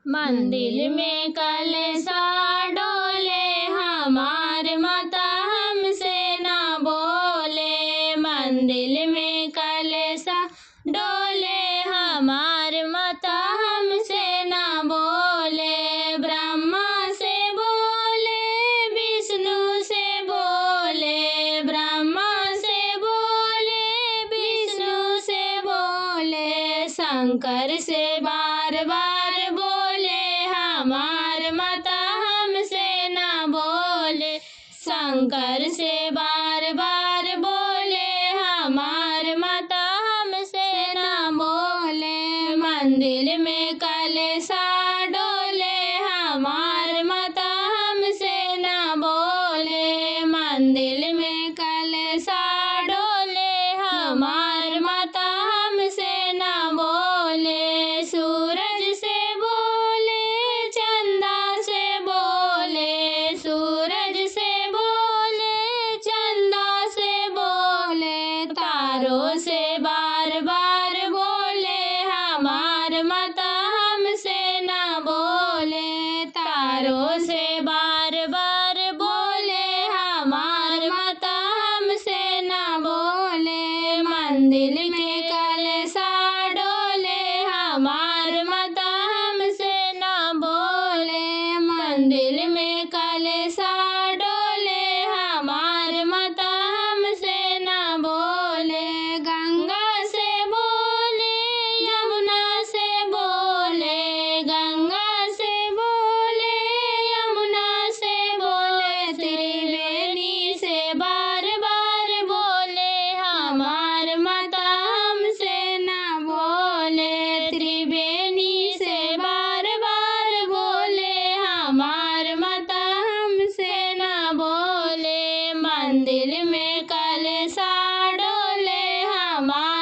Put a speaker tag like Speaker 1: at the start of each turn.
Speaker 1: मंदिर में कलशा डोले हमार माता हमसे ना बोले। मंदिर में कलशा डोले हमार माता हमसे ना बोले। ब्रह्मा से बोले विष्णु से बोले, ब्रह्मा से बोले विष्णु से बोले, शंकर से बार बार बोले हमार माता हमसे ना बोले। शंकर से बार बार बोले हमार माता हमसे ना बोले। मंदिर में कलशा डोले हमार माता हमसे ना बोले। मंदिर में कलशा डोले हमार माता हमसे ना बोले। सूरज से बोले चंदा से बोले, सूरज से बोले चंदा से बोले, तारों से बार बार बोले हमार माता हमसे ना बोले। तारों से बार बार बोले हमार माता हमसे ना बोले। मंदिर में कलशा डोले हमार माता हमसे ना बोले। मंदिर में कलशा डोले हमार माता हमसे ना बोले। गंगा से बोले यमुना से बोले, गंगा से बोले यमुना से बोले, त्रिवेणी से बार बार बोले हमार माता हमसे ना बोले। त्रिवेणी से बार बार बोले हमार माता हमसे ना बोले। मंदिर में कलशा डोले हमार